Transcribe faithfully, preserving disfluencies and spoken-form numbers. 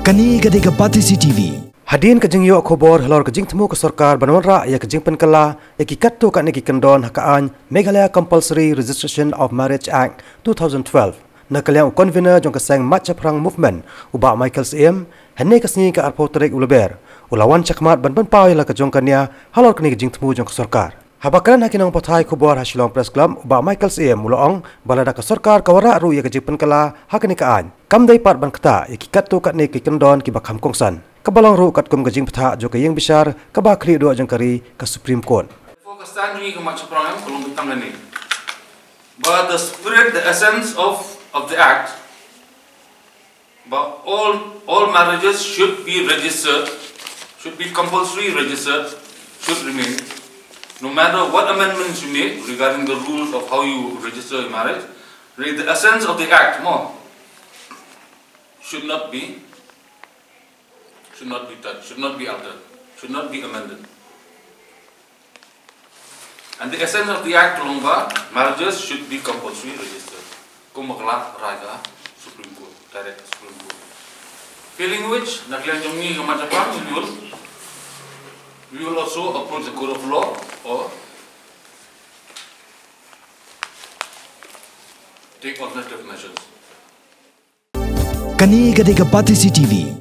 Kane ka dei ka Batesi T V. Hadien ka jingïoh khubor halor ka jingthmu ka sorkar ban wanrah ïa ka jingpynkylla ïa ki katto katne ki kyndon ha ka aiñ Meghalaya Compulsory Registration of Marriage Act two thousand twelve, na ka liang u convener jong ka seng Mait Shaphrang Movement, u Bah Michael Syiem, hynne ka sngi ka arphew tarik u Lber, u la wan shakhmat ban pynpaw ïa la ka jong ka nia halor kane ka jingthmu jong ka sorkar. Haba kren ha ki nongpathai khubor ha Shillong Press Club, u Bah Michael Syiem u la ong ba lada ka sorkar ka wanrah ruh ïa ka jingpynkylla ha kane ka aiñ, kam dei pat ban ktah ïa ki katto katne ki kyndon kiba kham kongsan, kaba long ruh katkum ka jingbthah jong ka ïing bishar kaba khlieh duh jong ka ri, ka Supreme Court. Therefore, ka stand jong ngi ka Mait Shaphrang Movement ka long tang kane. But the spirit, the essence of, of the act, but all, all marriages should be registered, should be compulsory registered, should remain. No matter what amendments you make regarding the rules of how you register your marriage, re-, the essence of the act, mo, should not be, should not be touched, should not be altered, should not be amended. And the essence of the act ka long ba marriages should be compulsory registered. Kumba ka la rai ka Supreme Court, direct Supreme Court. Failing which, na ka liang jong ngi ka Mait Shaphrang, we will, we will also approach the court of law or take alternative measures. Kane ka dei ka Batesi T V.